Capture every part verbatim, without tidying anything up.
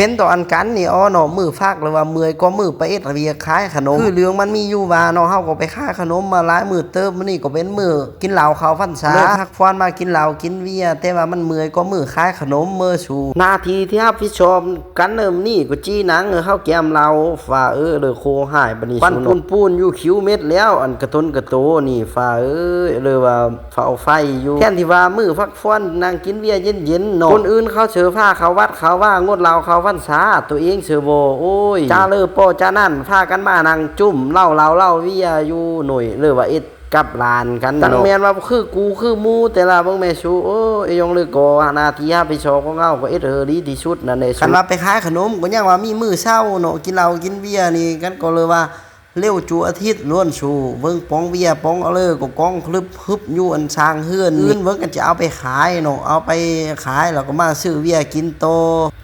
เป็นต่ออันกันนี่อ้อเนาะ มื้อฟักหรือว่าเมื่อยก็มื้อไปเอ็ดเวียกขายขนม คือเรื่องมันมีอยู่ว่าเนาะ เฮาก็ไปขายขนมมาหลายมื้อเติบ มื้อนี้ก็เป็นมื้อกินเหล้าเข้าพรรษา เลิกพักผ่อนมากินเหล้ากินเวีย แต่ว่ามันเมื่อยก็มื้อขายขนม เมื่อสู่หน้าที่ที่รับผิดชอบกันเริ่มนี่ก็จี้หนัง เออ เฮาแกมเหล้า ฟ้าเอ้ย เลิกโคหายบัดนี้ ปัน สูเนาะ ปูนปูนอยู่คิวเม็ดแล้ว อันกระตนกระโตนี่ ฟ้าเอ้ย เลยว่า เฝ้าไฟอยู่ แทนที่ว่ามื้อพักผ่อนนั่งกินเวียเย็นๆเนาะ คนอื่นเขาเสิร์ฟผ้าเขาวัดเขาว่างดเหล้าเขาพรรษา ตัวเองเสิร์ฟบ่ โอ้ย จ้าเลิกป้อจ้านั่น พากันมานั่งจุ่มเหล้าเหล้าเหล้าเวียอยู่หน่อย เลยว่าเอ็ดกับหลานกัน ตั้ง เนาะ แม่นว่าคือกูคือหมู่ แต่ละเบิ่งแม่สู โอ้ย ยงเลยก็หน้าที่รับผิดชอบของเฮาก็เอ็ดเฮอดีที่สุดนั่นแหละ คันว่าไปขายขนมก็ยังว่ามีมื้อเช้าเนาะ กินเหล้ากินเวียนี่กันก็เลยว่า เร็วจูอาทิตย์ล้วนสู่ เบิ่งป๋องเวียป๋องเอาเลยก็กองคลึบฮึบอยู่อันสร้างเฮือน อื่นเบิ่งก็จะเอาไปขายเนาะ เอาไปขายแล้วก็มาซื้อเวียกินต่อ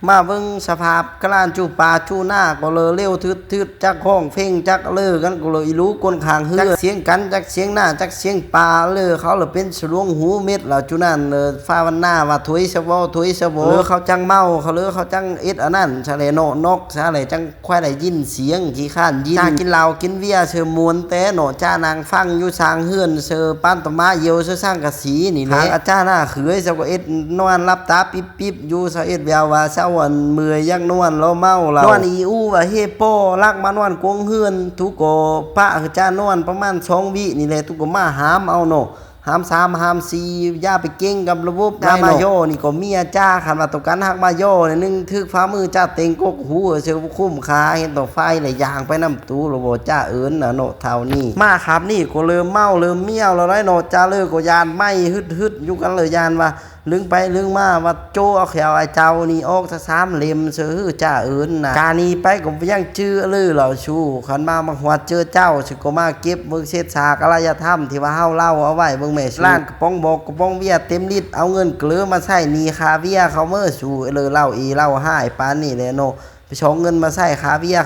มาเบิ่งสภาพกะลานจูป่าจูหน้าก็เลยเร็วทืดๆ จักฮ้องเพลงจักเลิกกันก็เลยอีหลูคนข้างเฮือน จักเสียงกันจักเสียงหน้าจักเสียงป่าเลย เขาเลยเป็นสลวงหูเม็ดแล้วจูนั่นเลย ฟ้าวันหน้าว่าถอยซะบ่ถอยซะบ่ เลยเขาจังเมา เขาเลยเขาจังเอ็ดอันนั้นซะเลยเนาะ นอกซะเลยจัง ค่อยได้ยินเสียงขี้ข้านยิน จ้ากินเหล้ากินเวียเสิร์ฟมวนแต่เนาะ จ้านั่งฟังอยู่สร้างเฮือนเสิร์ฟปานตะมาเยียวเสิร์ฟสังกะสีนี่แหละ ทางอาจารย์หน้าเขยเสิร์ฟก็เอ็ดนอนหลับตาปิ๊บๆอยู่ เสิร์ฟเอ็ดแววว่าเสิร์ฟอันเมื่อยอยากนอนแล้วเมาเหล้า นอนอีอู้ว่าเฮ้ป้อลักมานอนกงเฮือน ทุกก็ปะคือจ้านอนประมาณสองวินี่แหละ ทุกก็มาหามเอาเนาะ หามสามหามสี่ อย่าไปเก่งกับระบบ อย่ามา ได้เนาะ ย่อนี่ก็เมียจ้า คันว่าต้องการฮักมาย่อนี่ นึ่งถืกฝ่ามือจ้าเต็งกกหูเสิร์ฟคุ้มค่า เห็นต่อไฟเลยย่างไปนำตู ระบบจ้าเอิญน่ะเนาะ เท่านี้ มาครับนี่ก็เริ่มเมาเริ่มเมียวแล้วได้เนาะ จ้าเลยก็ยานไหม้ฮึดๆอยู่กันเลย ยานว่าลึงไปลึงมา ว่าโจเอาแขวไอ้เจ้านี่ออกซะสามเล่มเสิร์ฟหื้อจ้าเอิญน่ะ กานี้ไปก็ยังจื้อเลยเหล่าชู คันมามาฮอดเจอเจ้า สิก็มาเก็บเบิ่งเศษซากอารยธรรมที่ว่าเฮาเล่าเอาไว้เบิ่งแม่สู ร้านกระป๋องบอกกระป๋องเวียเต็มลิตร เอาเงินเกลือมาใช้หนี้ค่าเวียเขาเมื่อสู เลยเล่าอีเล่าห้ายปานนี่แหละเนาะ ไปสองเงินมาใช้ค่าเวียเขา